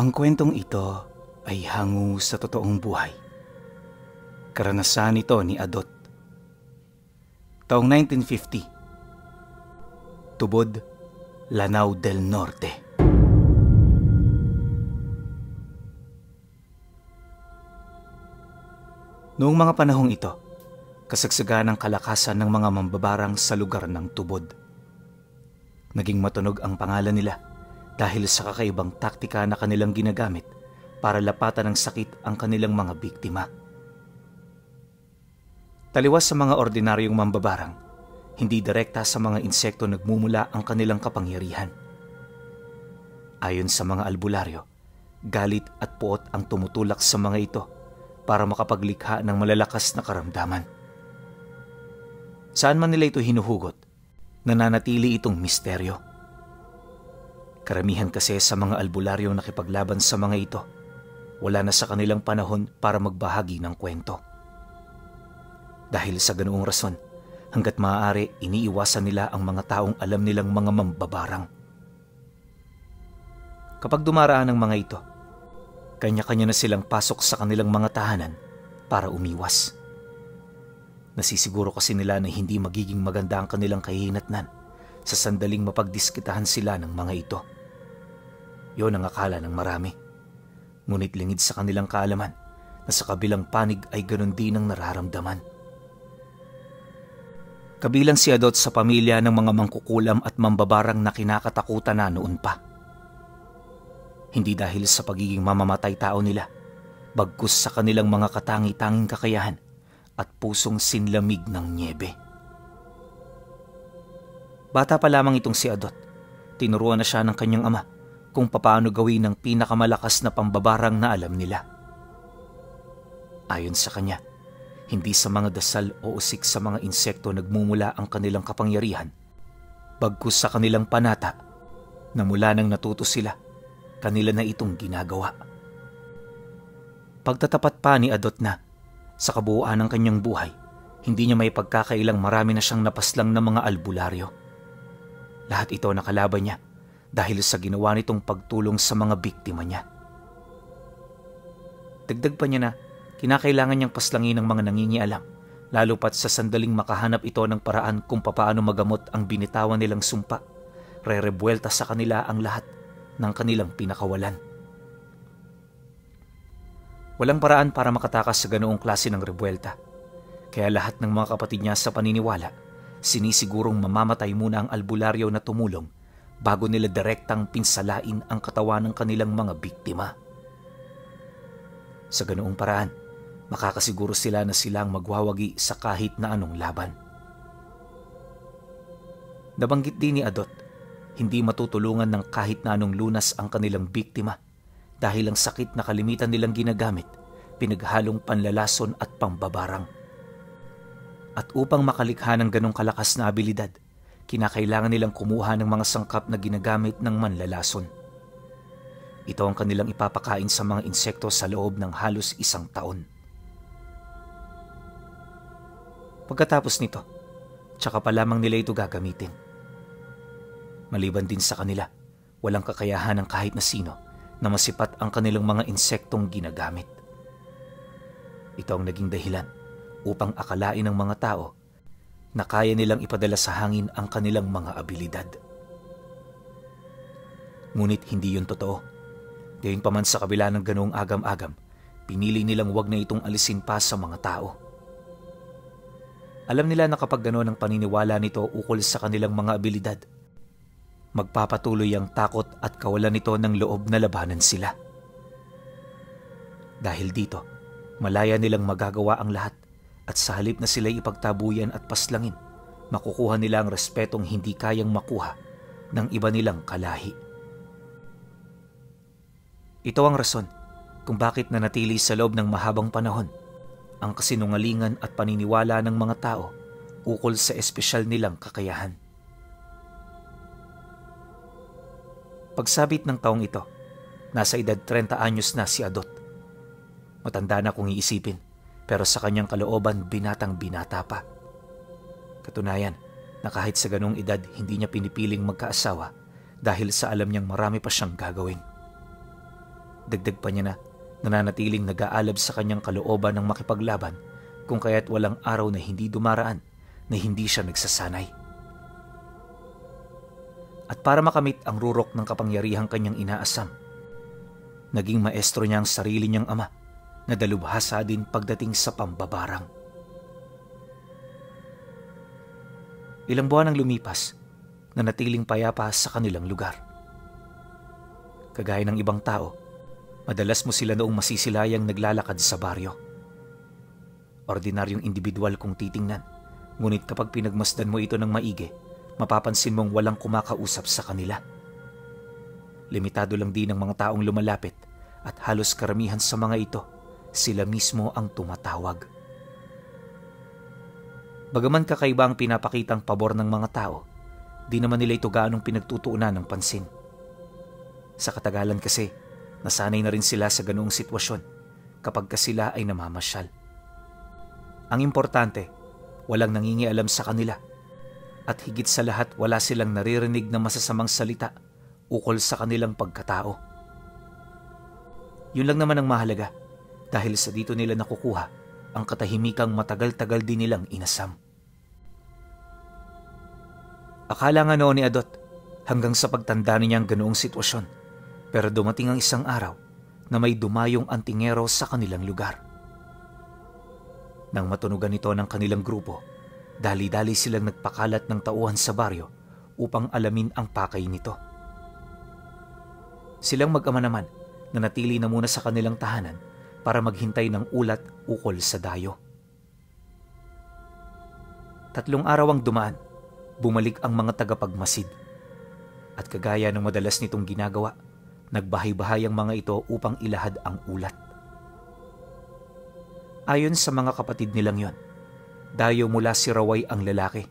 Ang kwentong ito ay hango sa totoong buhay. Karanasan ito ni Adot. Taong 1950. Tubod, Lanao del Norte. Noong mga panahong ito, kasagsagan ng kalakasan ng mga mambabarang sa lugar ng Tubod. Naging matunog ang pangalan nila dahil sa kakaibang taktika na kanilang ginagamit para lapatan ng sakit ang kanilang mga biktima. Taliwas sa mga ordinaryong mambabarang, hindi direkta sa mga insekto nagmumula ang kanilang kapangyarihan. Ayon sa mga albularyo, galit at puot ang tumutulak sa mga ito para makapaglikha ng malalakas na karamdaman. Saan man nila ito hinuhugot, nananatili itong misteryo. Karamihan kasi sa mga albularyong nakipaglaban sa mga ito, wala na sa kanilang panahon para magbahagi ng kwento. Dahil sa ganoong rason, hanggat maaari iniiwasan nila ang mga taong alam nilang mga mambabarang. Kapag dumaraan ang mga ito, kanya-kanya na silang pasok sa kanilang mga tahanan para umiwas. Nasisiguro kasi nila na hindi magiging maganda ang kanilang kahihinatnan sa sandaling mapagdiskitahan sila ng mga ito. Yon ang akala ng marami. Ngunit lingid sa kanilang kaalaman na sa kabilang panig ay ganun din ang nararamdaman. Kabilang si Adot sa pamilya ng mga mangkukulam at mambabarang na kinakatakutan na noon pa. Hindi dahil sa pagiging mamamatay tao nila, bagkus sa kanilang mga katangi-tanging kakayahan at pusong sinlamig ng nyebe. Bata pa lamang itong si Adot, tinuruan na siya ng kanyang ama kung papaano gawin ang pinakamalakas na pambabarang na alam nila. Ayon sa kanya, hindi sa mga dasal o usik sa mga insekto nagmumula ang kanilang kapangyarihan, bagkus sa kanilang panata na mula nang natuto sila, kanila na itong ginagawa. Pagtatapat pa ni Adot na, sa kabuuan ng kanyang buhay, hindi niya may pagkakailang marami na siyang napaslang na mga albularyo. Lahat ito nakalaban niya dahil sa ginawa nitong pagtulong sa mga biktima niya. Dagdag pa niya na kinakailangan niyang paslangin ng mga nangingialam, lalo pat sa sandaling makahanap ito ng paraan kung papaano magamot ang binitawan nilang sumpa, re-rebuelta sa kanila ang lahat ng kanilang pinakawalan. Walang paraan para makatakas sa ganoong klase ng rebuelta, kaya lahat ng mga kapatid niya sa paniniwala, sinisigurong mamamatay muna ang albularyo na tumulong bago nila direktang pinsalain ang katawan ng kanilang mga biktima. Sa ganoong paraan, makakasiguro sila na silang magwawagi sa kahit na anong laban. Nabanggit din ni Adot, hindi matutulungan ng kahit na anong lunas ang kanilang biktima dahil ang sakit na kalimitan nilang ginagamit, pinaghalong panlalason at pambabarang. At upang makalikha ng ganong kalakas na abilidad, kinakailangan nilang kumuha ng mga sangkap na ginagamit ng manlalason. Ito ang kanilang ipapakain sa mga insekto sa loob ng halos 1 taon. Pagkatapos nito, tsaka pa lamang nila ito gagamitin. Maliban din sa kanila, walang kakayahan ng kahit na sino na masipat ang kanilang mga insektong ginagamit. Ito ang naging dahilan upang akalain ng mga tao na kaya nilang ipadala sa hangin ang kanilang mga abilidad. Ngunit hindi yun totoo. Gayunpaman sa kabila ng ganoong agam-agam, pinili nilang wag na itong alisin pa sa mga tao. Alam nila na kapag ganoon ang paniniwala nito ukol sa kanilang mga abilidad, magpapatuloy ang takot at kawalan nito ng loob na labanan sila. Dahil dito, malaya nilang magagawa ang lahat at sa halip na sila'y ipagtabuyan at paslangin, makukuha nila ang respetong hindi kayang makuha ng iba nilang kalahi. Ito ang rason kung bakit nanatili sa loob ng mahabang panahon ang kasinungalingan at paniniwala ng mga tao ukol sa espesyal nilang kakayahan. Pagsabit ng taong ito, nasa edad 30 anyos na si Adot. Matanda na kung iisipin, pero sa kanyang kalooban binatang binata pa. Katunayan na kahit sa ganong edad hindi niya pinipiling magkaasawa dahil sa alam niyang marami pa siyang gagawin. Dagdag pa niya na nananatiling nag-aalab sa kanyang kalooban ng makipaglaban kung kaya't walang araw na hindi dumaraan na hindi siya nagsasanay. At para makamit ang rurok ng kapangyarihang kanyang inaasam, naging maestro niya ang sarili niyang ama na dalubhasa din pagdating sa pambabarang. Ilang buwan ang lumipas, nanatiling payapa sa kanilang lugar. Kagaya ng ibang tao, madalas mo sila noong masisilayang naglalakad sa baryo. Ordinaryong individual kung titingnan, ngunit kapag pinagmasdan mo ito ng maigi, mapapansin mong walang kumakausap sa kanila. Limitado lang din ang mga taong lumalapit at halos karamihan sa mga ito, sila mismo ang tumatawag. Bagaman kakaiba ang pinapakitang pabor ng mga tao, di naman nila ito gaanong pinagtutuunan ng pansin. Sa katagalan kasi, nasanay na rin sila sa ganoong sitwasyon kapag sila ay namamasyal. Ang importante, walang nangingialam sa kanila at higit sa lahat wala silang naririnig na masasamang salita ukol sa kanilang pagkatao. Yun lang naman ang mahalaga dahil sa dito nila nakukuha ang katahimikang matagal-tagal din nilang inasam. Akala nga noon ni Adot hanggang sa pagtanda niya ang ganoong sitwasyon, pero dumating ang isang araw na may dumayong antingero sa kanilang lugar. Nang matunugan ito ng kanilang grupo, dali-dali silang nagpakalat ng tauhan sa baryo upang alamin ang pakay nito. Silang mag-ama naman na natili na muna sa kanilang tahanan para maghintay ng ulat ukol sa dayo. 3 araw ang dumaan, bumalik ang mga tagapagmasid. At kagaya ng madalas nitong ginagawa, nagbahay-bahay ang mga ito upang ilahad ang ulat. Ayon sa mga kapatid nilang yon, dayo mula si Raway ang lalaki.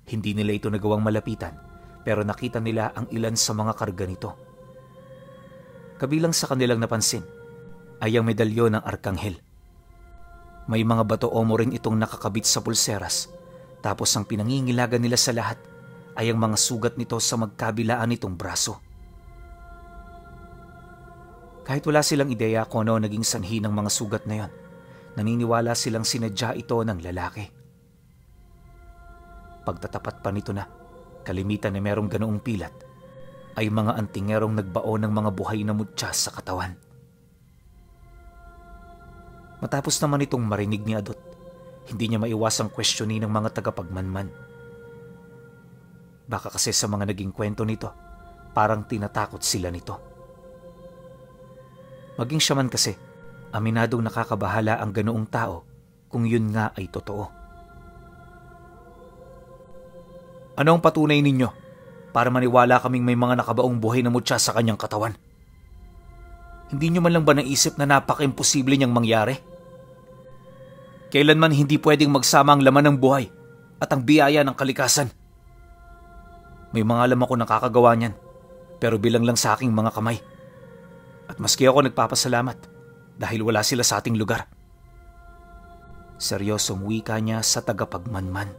Hindi nila ito nagawang malapitan, pero nakita nila ang ilan sa mga karga nito. Kabilang sa kanilang napansin ay ang medalyon ng Arkanghel. May mga bato-omo rin itong nakakabit sa pulseras, tapos ang pinangingilagan nila sa lahat ay ang mga sugat nito sa magkabilaan nitong braso. Kahit wala silang ideya kung ano naging sanhi ng mga sugat na yon, naniniwala silang sinadya ito ng lalaki. Pagtatapat pa nito na, kalimitan na merong ganoong pilat, ay mga antingerong nagbaon ng mga buhay na mutya sa katawan. Matapos naman itong marinig ni Adot, hindi niya maiwasang questionin ng mga tagapagmanman. Baka kasi sa mga naging kwento nito, parang tinatakot sila nito. Maging siya man kasi, aminadong nakakabahala ang ganoong tao kung yun nga ay totoo. Ano ang patunay ninyo para maniwala kaming may mga nakabaong buhay na mutya sa kanyang katawan? Hindi nyo man lang ba naisip na napaka-imposible niyang mangyari? Kailanman hindi pwedeng magsama ang laman ng buhay at ang biyaya ng kalikasan. May mga alam ako nakakagawa niyan, pero bilang lang sa aking mga kamay. At maski ako nagpapasalamat dahil wala sila sa ating lugar. Seryosong wika niya sa tagapagmanman.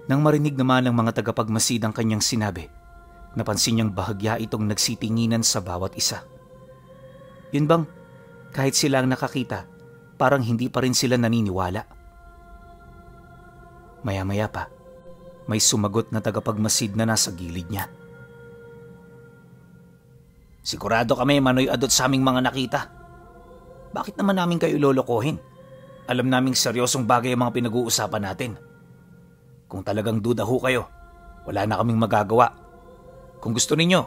Nang marinig naman ng mga tagapagmasid ang kanyang sinabi, napansin niyang bahagya itong nagsitinginan sa bawat isa. Yun bang, kahit sila ang nakakita, parang hindi pa rin sila naniniwala. Maya-maya pa, may sumagot na tagapagmasid na nasa gilid niya. Sigurado kami, Manoy Adot, sa aming mga nakita. Bakit naman namin kayo lolokohin? Alam naming seryosong bagay ang mga pinag-uusapan natin. Kung talagang duda ho kayo, wala na kaming magagawa. Kung gusto ninyo,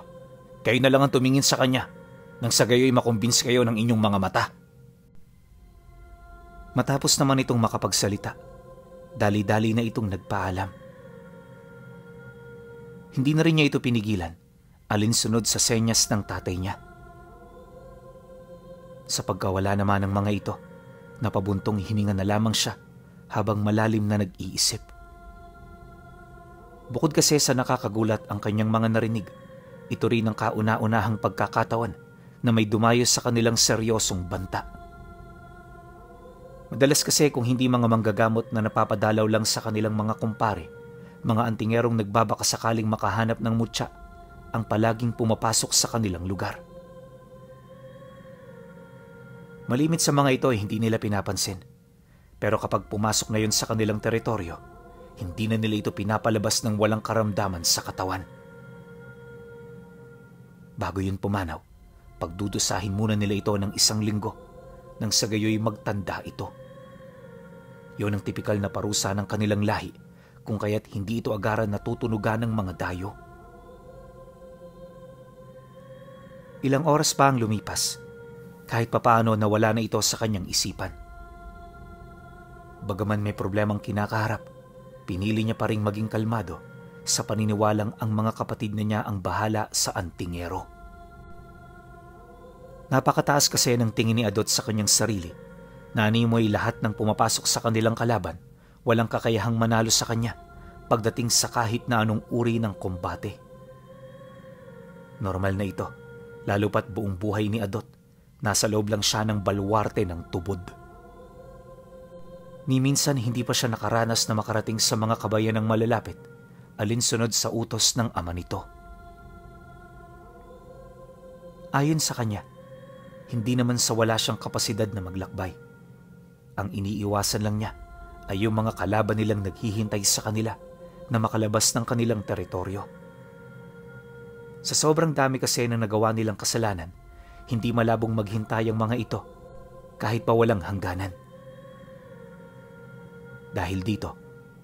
kayo na lang ang tumingin sa kanya nang sa gayo'y makumbins kayo ng inyong mga mata. Matapos naman itong makapagsalita, dali-dali na itong nagpaalam. Hindi na rin niya ito pinigilan, alinsunod sa senyas ng tatay niya. Sa pagkawala naman ng mga ito, napabuntong hininga na lamang siya habang malalim na nag-iisip. Bukod kasi sa nakakagulat ang kanyang mga narinig, ito rin ang kauna-unahang pagkakataon na may dumayo sa kanilang seryosong banta. Madalas kasi kung hindi mga manggagamot na napapadalaw lang sa kanilang mga kumpare, mga antingerong nagbabaka sakaling makahanap ng mutya, ang palaging pumapasok sa kanilang lugar. Malimit sa mga ito ay hindi nila pinapansin. Pero kapag pumasok na yun sa kanilang teritoryo, hindi na nila ito pinapalabas ng walang karamdaman sa katawan. Bago yun pumanaw, pagdudusahin muna nila ito ng 1 linggo nang sa gayoy magtanda ito. Yun ang tipikal na parusa ng kanilang lahi kung kaya't hindi ito agaran natutunugan ng mga dayo. Ilang oras pa ang lumipas, kahit papaano nawala na ito sa kanyang isipan. Bagaman may problemang kinakaharap, pinili niya pa ring maging kalmado sa paniniwalang ang mga kapatid na niya ang bahala sa antingero. Napakataas kasi ng tingin ni Adot sa kanyang sarili na animoy lahat ng pumapasok sa kanilang kalaban walang kakayahang manalo sa kanya pagdating sa kahit na anong uri ng kombate. Normal na ito, lalo pat buong buhay ni Adot, nasa loob lang siya ng baluwarte ng tubod. Ni minsan hindi pa siya nakaranas na makarating sa mga kabayan ng malalapit, alinsunod sa utos ng ama nito. Ayon sa kanya, hindi naman sa wala siyang kapasidad na maglakbay. Ang iniiwasan lang niya ay yung mga kalaban nilang naghihintay sa kanila na makalabas ng kanilang teritoryo. Sa sobrang dami kasi ng nagawa nilang kasalanan, hindi malabong maghintay ang mga ito kahit pa walang hangganan. Dahil dito,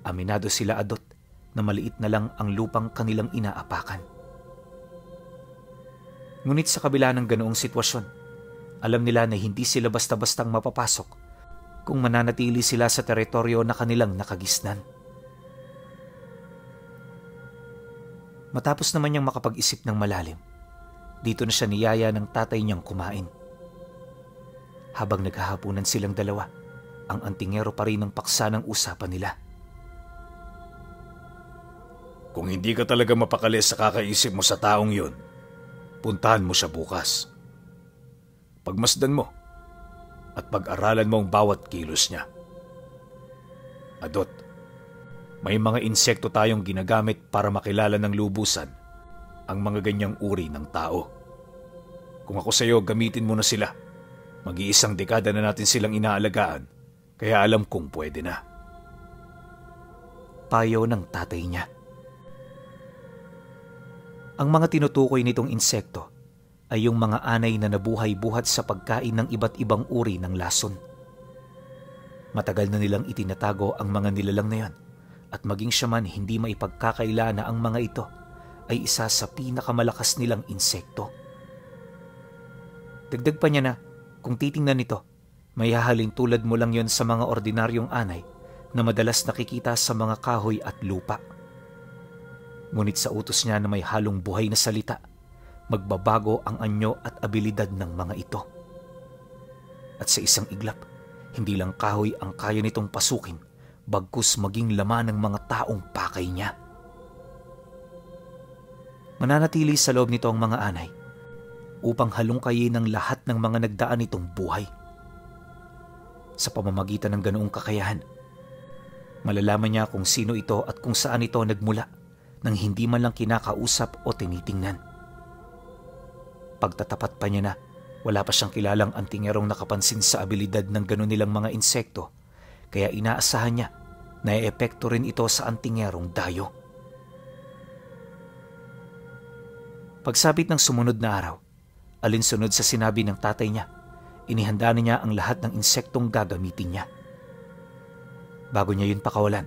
aminado sila Adot na maliit na lang ang lupang kanilang inaapakan. Ngunit sa kabila ng ganoong sitwasyon, alam nila na hindi sila basta-bastang mapapasok kung mananatili sila sa teritoryo na kanilang nakagisnan. Matapos naman niyang makapag-isip ng malalim, dito na siya niyaya ng tatay niyang kumain. Habang naghahapunan silang dalawa, ang antingero pa rin ang paksa ng usapan nila. Kung hindi ka talaga mapakali sa kakaisip mo sa taong yun, puntahan mo siya bukas. Pagmasdan mo at pag-aralan mo ang bawat kilos niya. Adot, may mga insekto tayong ginagamit para makilala ng lubusan ang mga ganyang uri ng tao. Kung ako sa iyo, gamitin mo na sila. Mag-iisang dekada na natin silang inaalagaan, kaya alam kong pwede na. Payo ng tatay niya. Ang mga tinutukoy nitong insekto ay yung mga anay na nabuhay buhat sa pagkain ng iba't ibang uri ng lason. Matagal na nilang itinatago ang mga nilalang na yan at maging siya man hindi maipagkakaila na ang mga ito ay isa sa pinakamalakas nilang insekto. Dagdag pa niya na kung titingnan nito, may hahaling tulad mo lang yon sa mga ordinaryong anay na madalas nakikita sa mga kahoy at lupa. Ngunit sa utos niya na may halong buhay na salita, magbabago ang anyo at abilidad ng mga ito. At sa isang iglap, hindi lang kahoy ang kaya nitong pasukin, bagkus maging laman ng mga taong pakay niya. Mananatili sa loob nito ang mga anay upang halungkayin ng lahat ng mga nagdaan nitong buhay. Sa pamamagitan ng ganoong kakayahan, malalaman niya kung sino ito at kung saan ito nagmula nang hindi man lang kinakausap o tinitingnan. Pagtatapat pa niya na wala pa siyang kilalang antingerong nakapansin sa abilidad ng gano'n nilang mga insekto, kaya inaasahan niya na e-epekto rin ito sa antingerong dayo. Pagsapit ng sumunod na araw, alinsunod sa sinabi ng tatay niya, inihanda na niya ang lahat ng insektong gagamitin niya. Bago niya yun pakawalan,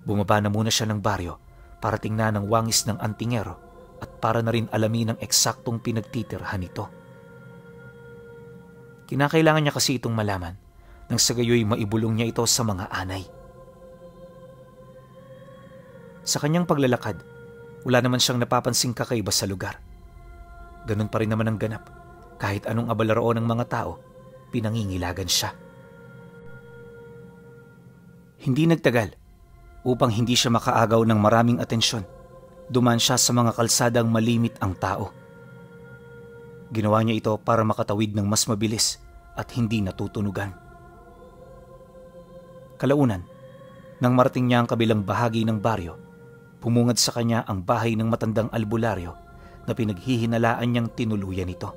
bumaba na muna siya ng baryo para tingnan ang wangis ng antingero at para na rin alamin ang eksaktong pinagtitirhan nito. Kinakailangan niya kasi itong malaman nang sa gayoy maibulong niya ito sa mga anay. Sa kanyang paglalakad, wala naman siyang napapansing kakaiba sa lugar. Ganun pa rin naman ang ganap. Kahit anong abalaroon ng mga tao, pinangingilagan siya. Hindi nagtagal. Upang hindi siya makaagaw ng maraming atensyon, dumaan siya sa mga kalsadang malimit ang tao. Ginawa niya ito para makatawid ng mas mabilis at hindi natutunugan. Kalaunan, nang marating niya ang kabilang bahagi ng baryo, pumungad sa kanya ang bahay ng matandang albularyo na pinaghihinalaan niyang tinuluyan ito.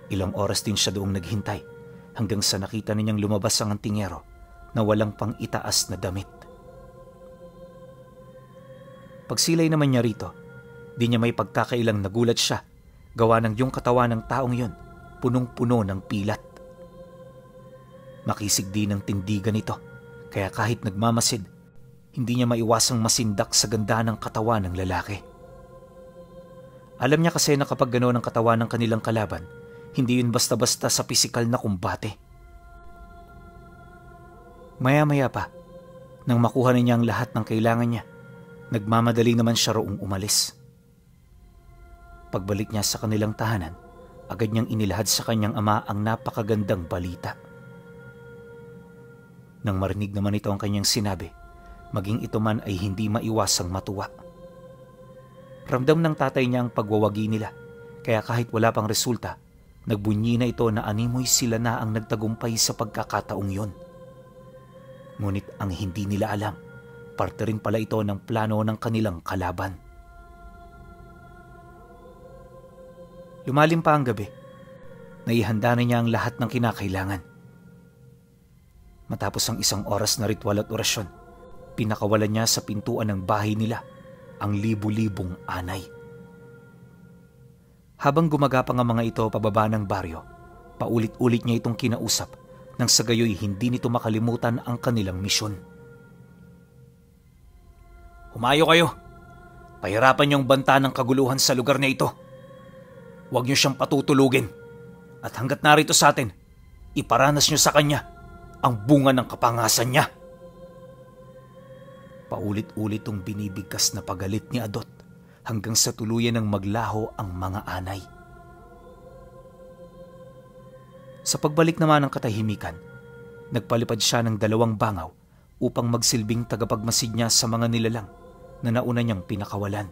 Ilang oras din siya doong naghintay hanggang sa nakita niyang lumabas ang antingero na walang pang itaas na damit. Pagsilay naman niya rito, di niya may pagkakailang nagulat siya gawa ng yung katawan ng taong yun punong-puno ng pilat. Makisig din ang tindigan nito, kaya kahit nagmamasid, hindi niya maiwasang masindak sa ganda ng katawan ng lalaki. Alam niya kasi na kapag gano'n ang katawan ng kanilang kalaban, hindi yun basta-basta sa pisikal na kumbate. Maya-maya pa, nang makuha na niya ang lahat ng kailangan niya, nagmamadali naman siya roong umalis. Pagbalik niya sa kanilang tahanan, agad niyang inilahad sa kanyang ama ang napakagandang balita. Nang marinig naman ito ang kanyang sinabi, maging ito man ay hindi maiwasang matuwa. Ramdam ng tatay niya ang pagwawagi nila, kaya kahit wala pang resulta, nagbunyi na ito na animoy sila na ang nagtagumpay sa pagkakataong yon. Ngunit ang hindi nila alam, parte rin pala ito ng plano ng kanilang kalaban. Lumalim pa ang gabi. Naihanda na niya ang lahat ng kinakailangan. Matapos ang 1 oras na ritual at orasyon, pinakawalan niya sa pintuan ng bahay nila ang libu-libong anay. Habang gumagapang ang mga ito pababa ng baryo, paulit-ulit niya itong kinausap nang sa gayoy hindi nito makalimutan ang kanilang misyon. Humayo kayo. Pahirapan niyong banta ng kaguluhan sa lugar na ito. Huwag niyo siyang patutulugin. At hanggat narito sa atin, iparanas niyo sa kanya ang bunga ng kapangasan niya. Paulit-ulit itong binibigkas na pagalit ni Adot hanggang sa tuluyan ng maglaho ang mga anay. Sa pagbalik naman ng katahimikan, nagpalipad siya ng 2 bangaw upang magsilbing tagapagmasid niya sa mga nilalang na nauna niyang pinakawalan.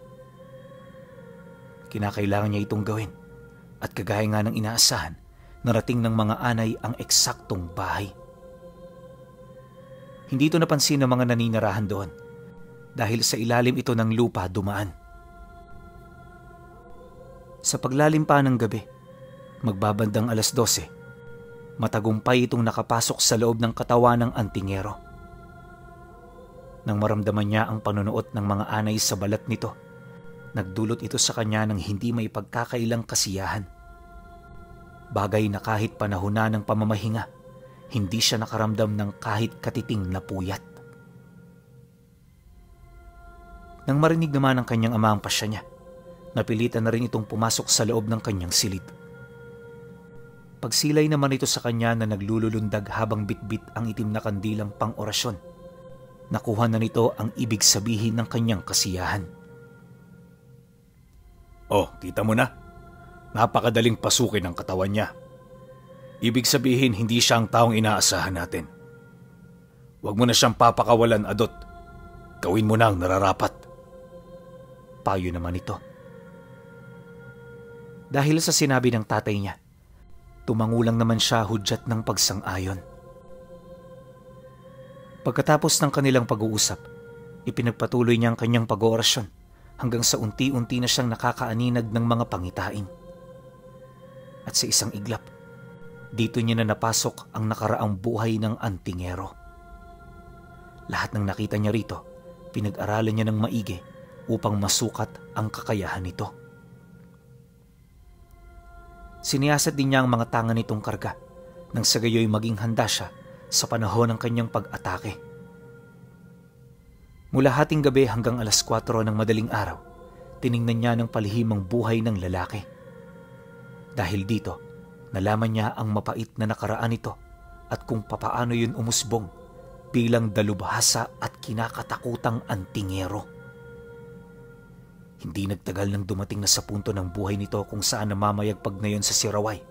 Kinakailangan niya itong gawin at kagaya nga ng inaasahan, narating ng mga anay ang eksaktong bahay. Hindi ito napansin ng mga naninirahan doon dahil sa ilalim ito ng lupa dumaan. Sa paglalim pa ng gabi, magbabandang 12:00, matagumpay itong nakapasok sa loob ng katawan ng antingero. Nang maramdaman niya ang panunuot ng mga anay sa balat nito, nagdulot ito sa kanya ng hindi may pagkakailang kasiyahan. Bagay na kahit panahon na ng pamamahinga, hindi siya nakaramdam ng kahit katiting na puyat. Nang marinig naman ng kanyang ama ang pasya niya, napilitan na rin itong pumasok sa loob ng kanyang silid. Pagsilay naman ito sa kanya na naglululundag habang bitbit ang itim na kandilang pang-orasyon, nakuha na nito ang ibig sabihin ng kanyang kasiyahan. Oh, kita mo na. Napakadaling pasukin ang katawan niya. Ibig sabihin, hindi siya ang taong inaasahan natin. Huwag mo na siyang papakawalan, Adot. Gawin mo na ang nararapat. Payo naman ito. Dahil sa sinabi ng tatay niya, tumangulang naman siya hudyat ng pagsang-ayon. Pagkatapos ng kanilang pag-uusap, ipinagpatuloy niya ang kanyang pag-oorasyon hanggang sa unti-unti na siyang nakakaaninag ng mga pangitain. At sa isang iglap, dito niya na napasok ang nakaraang buhay ng antingero. Lahat ng nakita niya rito, pinag-aralan niya ng maigi upang masukat ang kakayahan nito. Siniyasat din niya ang mga tangan nitong karga nang sa gayoy maging handa siya sa panahon ng kanyang pag-atake. Mula hating gabi hanggang 4:00 ng madaling araw, tiningnan niya ng palihim ang buhay ng lalaki. Dahil dito, nalaman niya ang mapait na nakaraan nito at kung papaano yun umusbong bilang dalubhasa at kinakatakutang antingero. Hindi nagtagal nang dumating na sa punto ng buhay nito kung saan namamayagpag na yun sa siraway,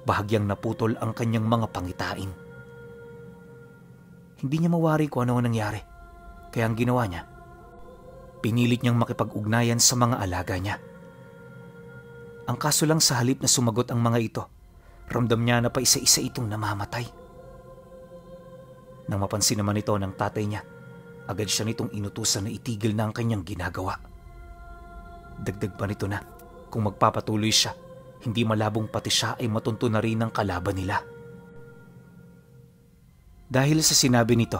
bahagyang naputol ang kanyang mga pangitain. Hindi niya mawari kung ano ang nangyari, kaya ang ginawa niya, pinilit niyang makipag-ugnayan sa mga alaga niya. Ang kaso lang sa halip na sumagot ang mga ito, ramdam niya na pa isa-isa itong namamatay. Nang mapansin naman ito ng tatay niya, agad siya nitong inutusan na itigil na ang kanyang ginagawa. Dagdag pa nito na kung magpapatuloy siya, hindi malabong pati siya ay matunto na rin ng kalaban nila. Dahil sa sinabi nito,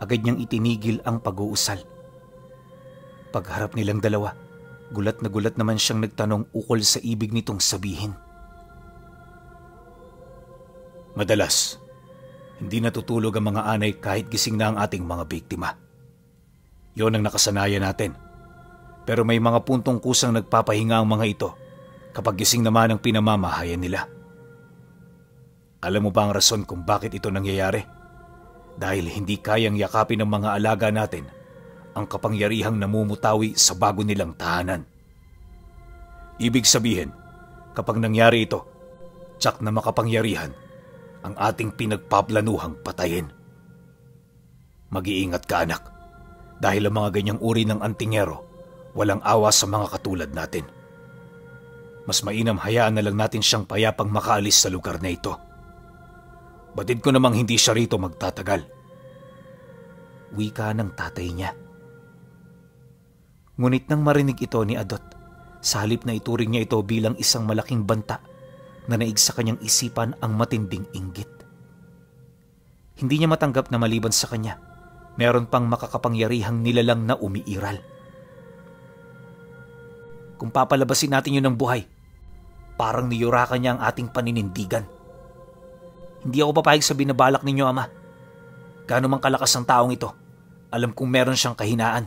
agad niyang itinigil ang pag-uusal. Pagharap nilang dalawa, gulat naman siyang nagtanong ukol sa ibig nitong sabihin. Madalas, hindi natutulog ang mga anay kahit gising na ang ating mga biktima. Yon ang nakasanayan natin. Pero may mga puntong kusang nagpapahinga ang mga ito kapag gising naman ang pinamamahayan nila. Alam mo ba ang rason kung bakit ito nangyayari? Dahil hindi kayang yakapin ng mga alaga natin ang kapangyarihang namumutawi sa bago nilang tahanan. Ibig sabihin, kapag nangyari ito, tsak na makapangyarihan ang ating pinagpaplanuhang patayin. Mag-iingat ka, anak, dahil ang mga ganyang uri ng antingero walang awa sa mga katulad natin. Mas mainam hayaan na lang natin siyang payapang makaalis sa lugar na ito. Batid ko namang hindi siya rito magtatagal. Wika ng tatay niya. Ngunit nang marinig ito ni Adot, sa halip na ituring niya ito bilang isang malaking banta na naig sa kanyang isipan ang matinding inggit. Hindi niya matanggap na maliban sa kanya, meron pang makakapangyarihang nilalang na umiiral. Kung papalabasin natin yun ng buhay, parang niyurakan niya ang ating paninindigan. Hindi ako papayag sa binabalak ninyo, Ama. Gaano mang kalakas ang taong ito, alam kong meron siyang kahinaan.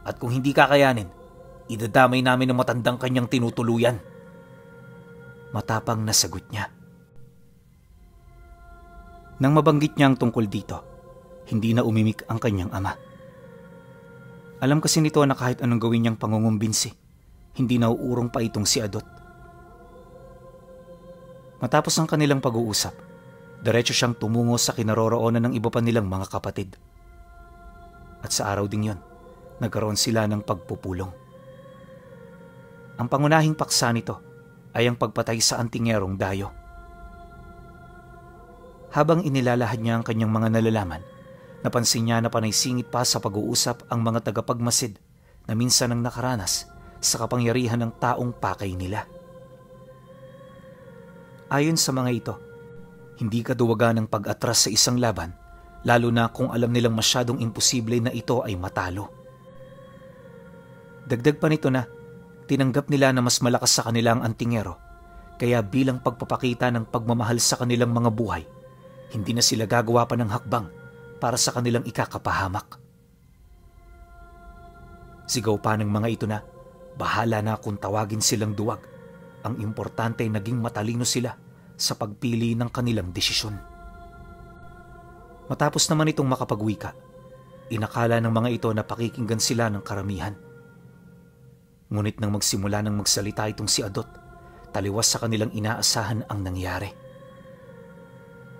At kung hindi kakayanin, idadamay namin ang matandang kanyang tinutuluyan. Matapang na sagot niya. Nang mabanggit niya ang tungkol dito, hindi na umimik ang kanyang ama. Alam kasi nito na kahit anong gawin niyang pangungumbinsi, hindi nauurong pa itong si Adot. Matapos ang kanilang pag-uusap, diretso siyang tumungo sa kinaroroonan ng iba pa nilang mga kapatid. At sa araw ding yon, nagkaroon sila ng pagpupulong. Ang pangunahing paksa nito ay ang pagpatay sa antingerong dayo. Habang inilalahad niya ang kanyang mga nalalaman, napansin niya na panay singit pa sa pag-uusap ang mga tagapagmasid na minsan ang nakaranas sa kapangyarihan ng taong pakay nila. Ayon sa mga ito, hindi kaduwaga ng pag-atras sa isang laban, lalo na kung alam nilang masyadong imposible na ito ay matalo. Dagdag pa nito na tinanggap nila na mas malakas sa kanila ang antingero, kaya bilang pagpapakita ng pagmamahal sa kanilang mga buhay, hindi na sila gagawa pa ng hakbang para sa kanilang ikakapahamak. Sigaw pa ng mga ito na bahala na kung tawagin silang duwag. Ang importante ay naging matalino sila sa pagpili ng kanilang desisyon. Matapos naman itong makapagwika, inakala ng mga ito na pakikinggan sila ng karamihan. Ngunit nang magsimula ng magsalita itong si Adot, taliwas sa kanilang inaasahan ang nangyari.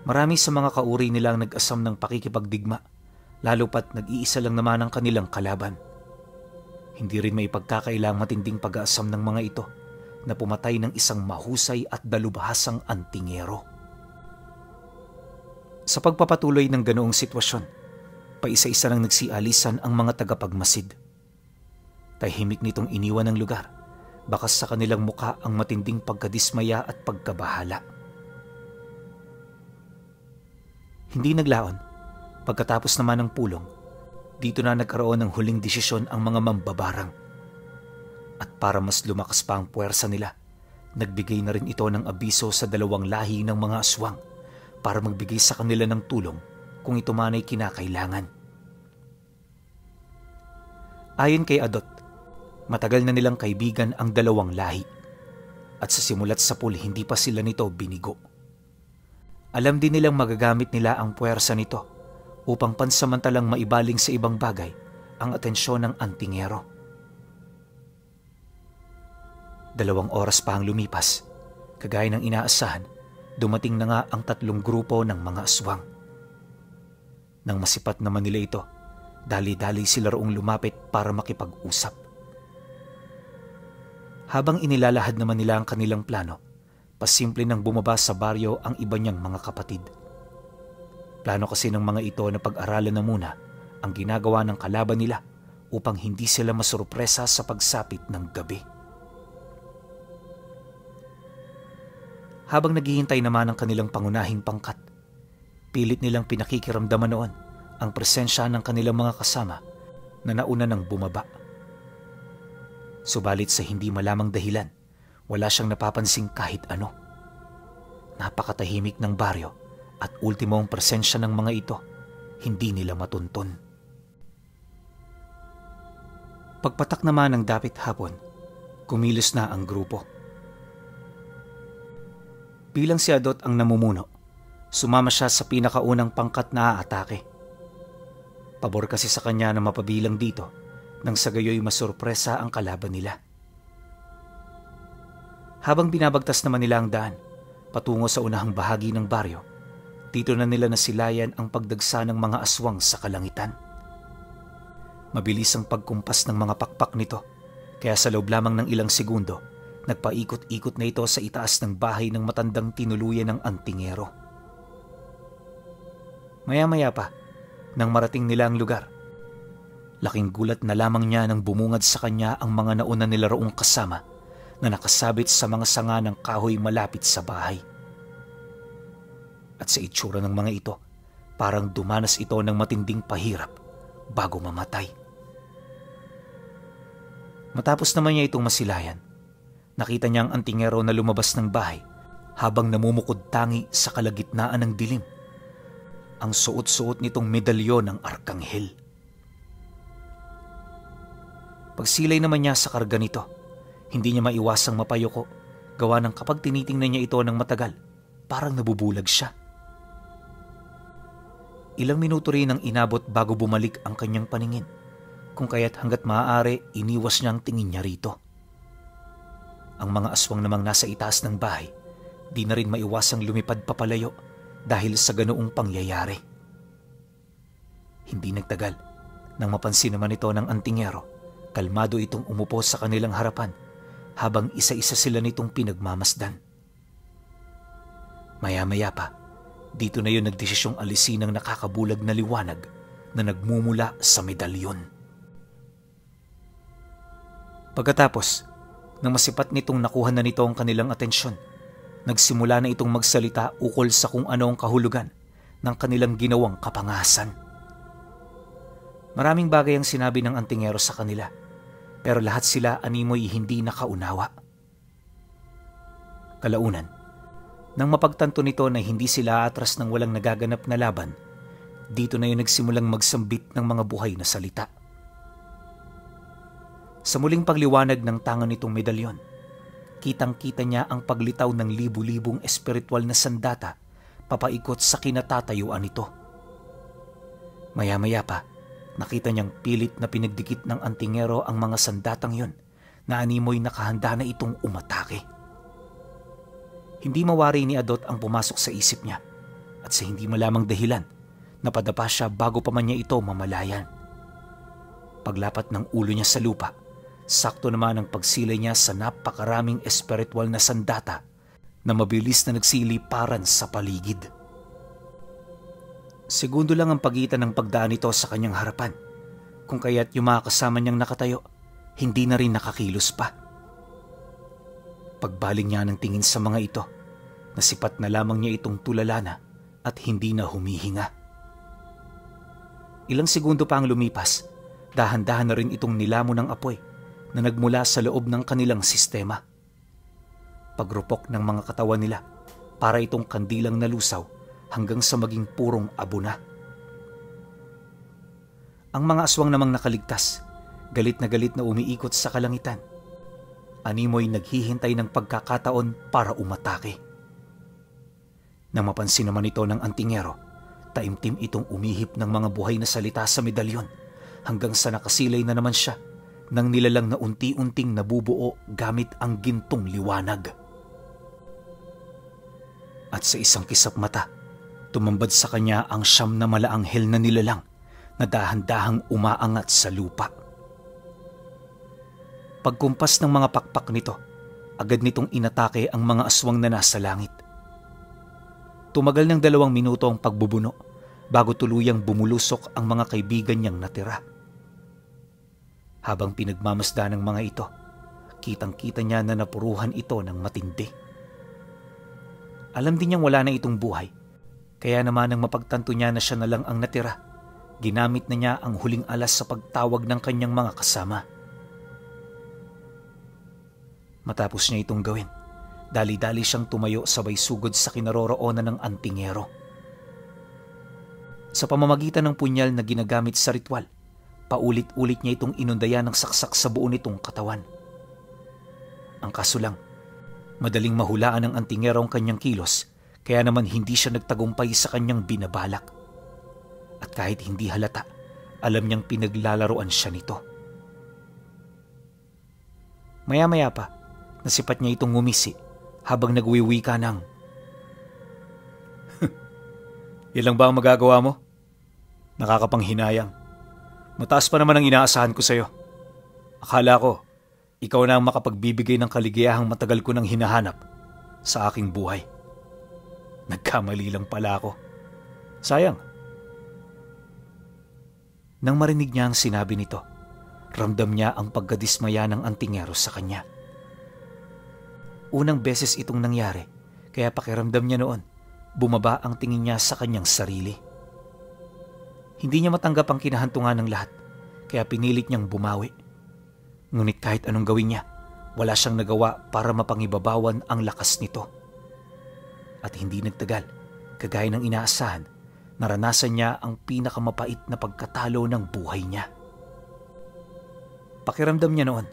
Marami sa mga kauri nila ang nag-asam ng pakikipagdigma, lalo pat nag-iisa lang naman ang kanilang kalaban. Hindi rin may pagkakailang matinding pag-aasam ng mga ito na pumatay ng isang mahusay at dalubhasang antingero. Sa pagpapatuloy ng ganoong sitwasyon, paisa-isa lang nagsialisan ang mga tagapagmasid. Tahimik nitong iniwan ng lugar, bakas sa kanilang muka ang matinding pagkadismaya at pagkabahala. Hindi naglaon, pagkatapos naman ng pulong, dito na nagkaroon ng huling desisyon ang mga mambabarang. At para mas lumakas pa ang puwersa nila, nagbigay na rin ito ng abiso sa dalawang lahi ng mga aswang para magbigay sa kanila ng tulong kung ito man ay kinakailangan. Ayon kay Adot, matagal na nilang kaibigan ang dalawang lahi at sa simulat sa pool hindi pa sila nito binigo. Alam din nilang magagamit nila ang puwersa nito upang pansamantalang maibaling sa ibang bagay ang atensyon ng antingero. 2 oras pa ang lumipas, kagaya ng inaasahan, dumating na nga ang 3 grupo ng mga aswang. Nang masipat naman nila ito, dali-dali sila roong lumapit para makipag-usap. Habang inilalahad naman nila ang kanilang plano, pasimple nang bumaba sa baryo ang iba niyang mga kapatid. Plano kasi ng mga ito na pag-aralan na muna ang ginagawa ng kalaban nila upang hindi sila masurpresa sa pagsapit ng gabi. Habang naghihintay naman ang kanilang pangunahing pangkat, pilit nilang pinakikiramdaman noon ang presensya ng kanilang mga kasama na nauna nang bumaba. Subalit sa hindi malamang dahilan, wala siyang napapansing kahit ano. Napakatahimik ng baryo at ultimo ang presensya ng mga ito, hindi nila matunton. Pagpatak naman ng dapit hapon, kumilos na ang grupo. Bilang si Adot ang namumuno, sumama siya sa pinakaunang pangkat na aatake. Pabor kasi sa kanya na mapabilang dito nang sa gayoy masurpresa ang kalaban nila. Habang binabagtas naman nila ang daan patungo sa unahang bahagi ng baryo, dito na nila nasilayan ang pagdagsa ng mga aswang sa kalangitan. Mabilis ang pagkumpas ng mga pakpak nito, kaya sa loob lamang ng ilang segundo, nagpaikot-ikot na ito sa itaas ng bahay ng matandang tinuluyan ng antingero. Maya-maya pa, nang marating nila ang lugar, laking gulat na lamang niya nang bumungad sa kanya ang mga nauna nila roong kasama na nakasabit sa mga sanga ng kahoy malapit sa bahay. At sa itsura ng mga ito, parang dumanas ito ng matinding pahirap bago mamatay. Matapos naman niya itong masilayan, nakita niya ang antingero na lumabas ng bahay habang namumukod tangi sa kalagitnaan ng dilim. Ang suot-suot nitong medalyon ng arkanghel. Pagsilay naman niya sa karga nito, hindi niya maiwasang mapayuko, gawa ng kapag tinitingnan niya ito ng matagal, parang nabubulag siya. Ilang minuto rin ang inabot bago bumalik ang kanyang paningin, kung kaya't hanggat maaari iniwas niya ang tingin niya rito. Ang mga aswang namang nasa itaas ng bahay, di na rin maiwasang lumipad papalayo dahil sa ganoong pangyayari. Hindi nagtagal, nang mapansin naman ito ng antingero, kalmado itong umupo sa kanilang harapan habang isa-isa sila nitong pinagmamasdan. Maya-maya pa, dito na yun nagdesisyong alisin ang nakakabulag na liwanag na nagmumula sa medalyon. Pagkatapos, nang masipat nitong nakuha na nito ang kanilang atensyon, nagsimula na itong magsalita ukol sa kung ano ang kahulugan ng kanilang ginawang kapangasan. Maraming bagay ang sinabi ng antingero sa kanila, pero lahat sila animoy hindi nakaunawa. Kalaunan, nang mapagtanto nito na hindi sila atras ng walang nagaganap na laban, dito na yun nagsimulang magsambit ng mga buhay na salita. Sa muling pagliwanag ng tangan nitong medalyon, kitang-kita niya ang paglitaw ng libu-libong espiritual na sandata papaikot sa kinatatayuan nito. Maya-maya pa, nakita niyang pilit na pinagdikit ng antingero ang mga sandatang yon na animoy nakahanda na itong umatake. Hindi mawari ni Adot ang pumasok sa isip niya at sa hindi malamang dahilan, napadapa siya bago pa man niya ito mamalayan. Paglapat ng ulo niya sa lupa, sakto naman ang pagsilay niya sa napakaraming espiritual na sandata na mabilis na nagsiliparan sa paligid. Segundo lang ang pagitan ng pagdaan nito sa kanyang harapan, kung kaya't yung mga kasama niyang nakatayo, hindi na rin nakakilos pa. Pagbaling niya ng tingin sa mga ito, nasipat na lamang niya itong tulala na at hindi na humihinga. Ilang segundo pa ang lumipas, dahan-dahan na rin itong nilamon ng apoy na nagmula sa loob ng kanilang sistema. Pagrupok ng mga katawan nila, para itong kandilang nalusaw hanggang sa maging purong abo na. Ang mga aswang namang nakaligtas, galit na umiikot sa kalangitan. Animoy naghihintay ng pagkakataon para umatake. Nang mapansin naman ito ng antingero, taimtim itong umihip ng mga buhay na salita sa medalyon hanggang sa nakasilay na naman siya ng nilalang na unti-unting nabubuo gamit ang gintong liwanag. At sa isang kisap mata, tumambad sa kanya ang 9 na malaanghel na nilalang na dahan-dahang umaangat sa lupa. Pagkumpas ng mga pakpak nito, agad nitong inatake ang mga aswang na nasa langit. Tumagal ng 2 minuto ang pagbubuno bago tuluyang bumulusok ang mga kaibigan niyang natira. Habang pinagmamasdan ng mga ito, kitang-kita niya na napuruhan ito ng matindi. Alam din niyang wala na itong buhay, kaya naman nang mapagtanto niya na siya na lang ang natira, ginamit na niya ang huling alas sa pagtawag ng kanyang mga kasama. Matapos niya itong gawin, dali-dali siyang tumayo sabay sugod sa kinaroroonan ng antingero. Sa pamamagitan ng punyal na ginagamit sa ritual, paulit-ulit niya itong inundayan ng saksak sa buo nitong katawan. Ang kaso lang, madaling mahulaan ng antingero ang kanyang kilos, kaya naman hindi siya nagtagumpay sa kanyang binabalak. At kahit hindi halata, alam niyang pinaglalaroan siya nito. Maya-maya pa, nasipat niya itong ngumisi habang nagwiwika ng, "Ilang ba ang magagawa mo? Nakakapanghinayang. Mataas pa naman ang inaasahan ko sa'yo. Akala ko, ikaw na ang makapagbibigay ng kaligayahang matagal ko nang hinahanap sa aking buhay. Nagkamali lang pala ako. Sayang." Nang marinig niya ang sinabi nito, ramdam niya ang pagkadismaya ng antingero sa kanya. Unang beses itong nangyari, kaya pakiramdam niya noon, bumaba ang tingin niya sa kanyang sarili. Hindi niya matanggap ang kinahantungan ng lahat, kaya pinilit niyang bumawi. Ngunit kahit anong gawin niya, wala siyang nagawa para mapangibabawan ang lakas nito. At hindi nagtagal, kagaya ng inaasahan, naranasan niya ang pinakamapait na pagkatalo ng buhay niya. Pakiramdam niya noon,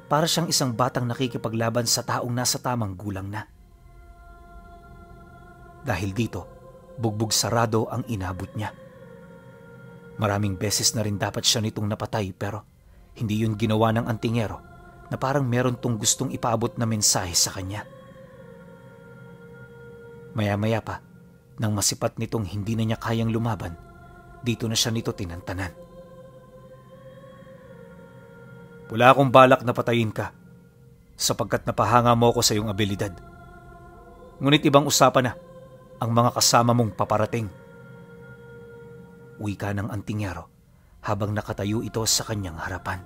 para siyang isang batang nakikipaglaban sa taong nasa tamang gulang na. Dahil dito, bugbog sarado ang inabot niya. Maraming beses na rin dapat siya nitong napatay pero hindi yun ginawa ng antingero na parang meron tong gustong ipaabot na mensahe sa kanya. Maya-maya pa, nang masipat nitong hindi na niya kayang lumaban, dito na siya nito tinantanan. "Wala akong balak na patayin ka sapagkat napahanga mo ako sa iyong abilidad. Ngunit ibang usapan na ang mga kasama mong paparating." Wika ng antingero habang nakatayo ito sa kanyang harapan.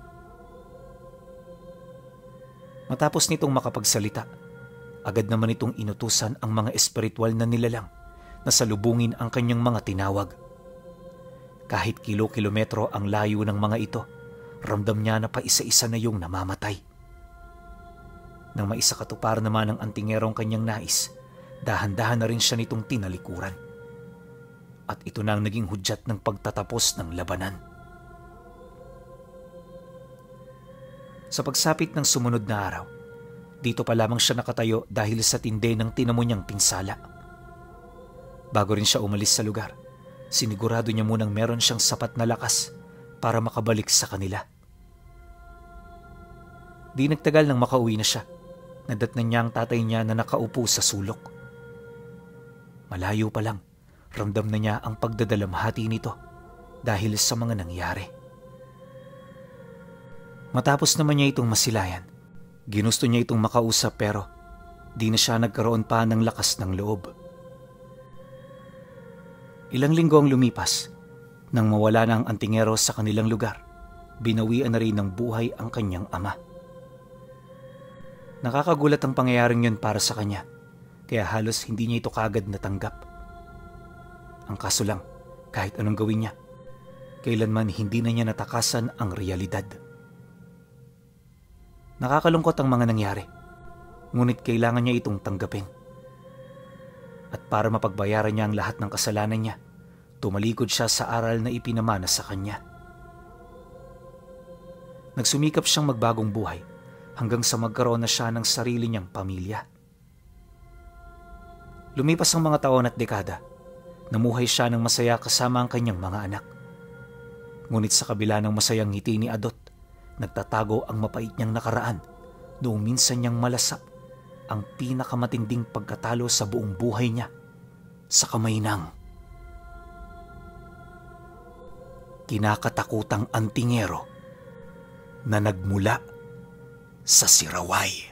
Matapos nitong makapagsalita, agad naman itong inutusan ang mga espiritual na nilalang na salubungin ang kanyang mga tinawag. Kahit kilo-kilometro ang layo ng mga ito, ramdam niya na paisa-isa na yung namamatay. Nang maisakatupar naman ng antingero ang kanyang nais, dahan-dahan na rin siya nitong tinalikuran. At ito na ang naging hudyat ng pagtatapos ng labanan. Sa pagsapit ng sumunod na araw, dito pa lamang siya nakatayo dahil sa tindi ng tinamo niyang pinsala. Bago rin siya umalis sa lugar, sinigurado niya munang meron siyang sapat na lakas para makabalik sa kanila. Di nagtagal nang makauwi na siya, nadatnan niya ang tatay niya na nakaupo sa sulok. Malayo pa lang, ramdam na niya ang pagdadalamhati nito dahil sa mga nangyari. Matapos naman niya itong masilayan, ginusto niya itong makausap pero di na siya nagkaroon pa ng lakas ng loob. Ilang linggo ang lumipas, nang mawala na ang antingero sa kanilang lugar, binawian na rin ng buhay ang kanyang ama. Nakakagulat ang pangyayaring yun para sa kanya, kaya halos hindi niya ito kaagad natanggap. Ang kaso lang, kahit anong gawin niya, kailanman hindi na niya natakasan ang realidad. Nakakalungkot ang mga nangyari, ngunit kailangan niya itong tanggapin. At para mapagbayaran niya ang lahat ng kasalanan niya, tumalikod siya sa aral na ipinamana sa kanya. Nagsumikap siyang magbagong buhay hanggang sa magkaroon na siya ng sarili niyang pamilya. Lumipas ang mga taon at dekada, namuhay siya ng masaya kasama ang kanyang mga anak. Ngunit sa kabila ng masayang ngiti ni Adot, nagtatago ang mapait niyang nakaraan noong minsan niyang malasap ang pinakamatinding pagkatalo sa buong buhay niya sa kamay ng kinakatakutang antingero na nagmula sa Siraway.